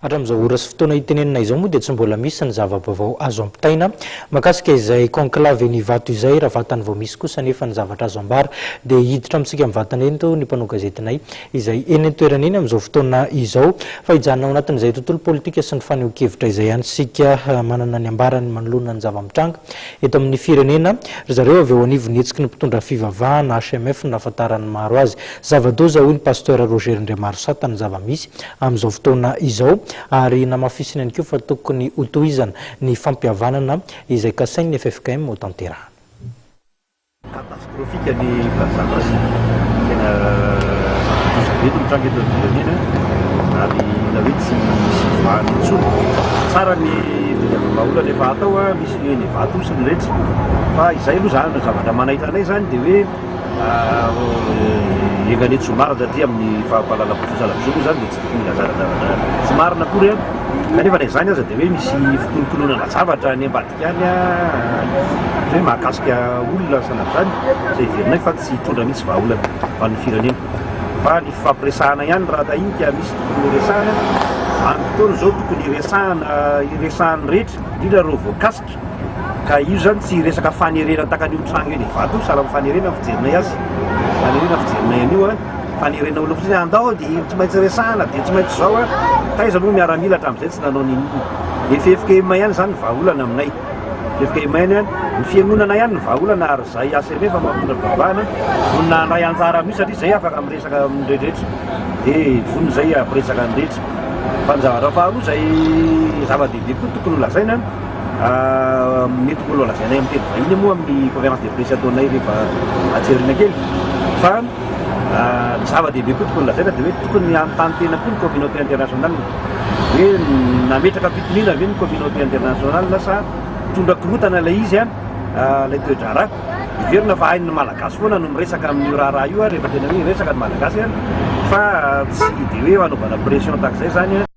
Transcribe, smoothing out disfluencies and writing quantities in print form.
Hatramin'izao ora sy fotoana itenenana izao moa dia tsy mbola misy ny zava-baovao azo ampitaina mahakasika izay conclave eny Ivato izay. Raha vatany vao misy kosa anefa ny zavatra azo ambara dia hiditra amintsika mivantana eto ny mpanao gazetinay izay eny an-toerana eny amin'izao fotoana izao. Fa hijanona ao anatin'izay tontolo politika sy ny fanehoan-kevitra izay ihany isika, manana ny ambarany manoloana ny zava-mitranga eto amin'ny firenena ry zareo avy eo anivon'ny hetsiky ny mpitondra fivavahana, HMF no nahafantaran'ny maro azy. Zava-doza hoy ny Pasteur Roger Andriamarosata ny zava-misy amin'izao fotoana izao ary namafisiny ihany koa fa tokony hotohizana ny fampihavanana izay kasain'ny ffkm hotanterahana. Catastrophique ny filazana azy, tena zava-doza be no mitranga eto amin'ny firenena ary hita hoe tsy misy hivoahana intsony. Tsara ny fitadiavam-bahaolana efa atao, misy ny eny Ivato sy ny rehetra fa izay aloha izany zavatra manaitra anay izany dia hoe Enga anie tsy ho marina satria amin'ny fampahalalam-baovao sahala amin'izao moa izany dia tsy tokony hilazana zavatra tsy marina akory an! Kanefa na izany aza dia hoe misy fikolokoloana zavatra any ambadika any an, ohatra hoe mahakasika olona sahala amin'izany, izay heverinay fa tsy hitondra mihitsy vahaolana ho an'ny firenena. Fa ny fifampiresahana ihany raha tahinika misy tokony horesahana, vanim-potoana izao tokony hiresahana, hiresahan'ny rehetra, indrindra ireo voakasika. Ka io zany tsy resaka fanerena tahaka an'io mitranga eny Ivato io, sahala amin'ny fanerena ny fijerinay azy, fanerena fijerinay an'io an, fanerena olona fotsiny hoe andao dia tsy maintsy resahana dia tsy maintsy izao an, taiza moa miaramila hatramin'izay tsy nanao n'inon'inona. Ny ffkm ihany izany ny vahaolana aminay, ffkm ihany an, ny fiangonana ihany ny vahaolana ary izahay HCM efa mampitondra fivavahana vonona handray anjara amin'io satria izay afaka miresaka amin'ny rehetra dia vonona izay hampiresaka ny rehetra. Fa ny zavatra faharoa izay zava-dehibe koa tokony ho lazaina, Mety mbola ho lazainay amin'ny teny vahiny moa amin'ny conférence de presse ataonay rehefa atsy aoriana kely fa ny zava-dehibe koa tokony lazaina dia hoe tokony hanontany tena koa ny communauté internationale hoe nametraka fitoniana ve ny communauté internationale sa mitondra korontana ilay izy ilay toe-draharaha. Heverina fa hain'ny Malagasy foana no miresaka amin'io raharaha io rehefa tena hoe hiresaka ny Malagasy fa tsy dia hoe hanaovana pression tahaka izay izany.